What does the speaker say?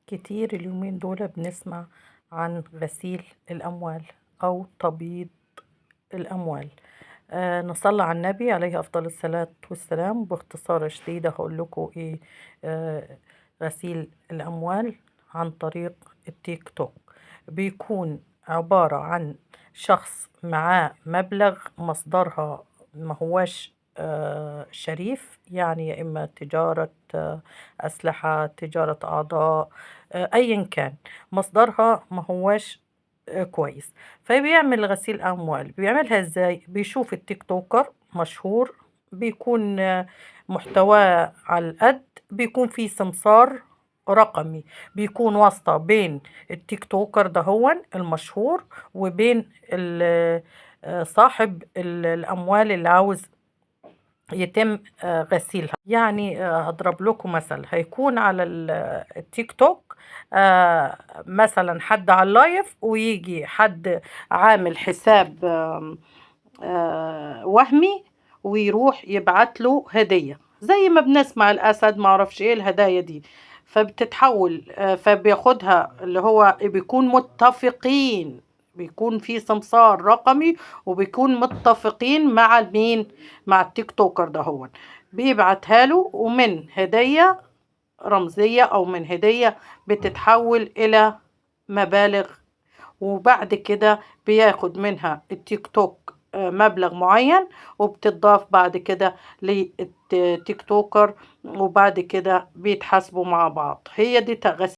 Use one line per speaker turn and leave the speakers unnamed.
كتير اليومين دول بنسمع عن غسيل الأموال أو تبييض الأموال. نصلي على النبي عليه أفضل الصلاة والسلام. باختصار شديد هقول لكم إيه غسيل الأموال عن طريق التيك توك. بيكون عبارة عن شخص معاه مبلغ مصدرها ما هواش شريف، يعني يا إما تجارة أسلحة، تجارة أعضاء، أيا كان مصدرها ما هواش كويس، فبيعمل غسيل أموال. بيعملها إزاي؟ بيشوف ال TikToker مشهور، بيكون محتواه على القد، بيكون فيه سمسار رقمي، بيكون واسطة بين ال TikToker ده هو المشهور وبين صاحب الأموال اللي عاوز يتم غسيلها. هضرب لكم مثل، هيكون على التيك توك مثلا حد على ال live، ويجي حد عامل حساب وهمي ويروح يبعت له هدية، زي ما بنسمع الأسد ما اعرفش ايه الهدايا دي، فبتتحول، فبياخدها اللي هو بيكون متفقين، بيكون في سمسار رقمي وبيكون متفقين مع مين؟ مع ال TikToker ده، هو بيبعتها له، ومن هدية رمزية أو من هدية بتتحول إلى مبالغ، وبعد كده بياخد منها التيك توك مبلغ معين، وبتضاف بعد كده لل TikToker، وبعد كده بيتحاسبوا مع بعض. هي دي تغسيل.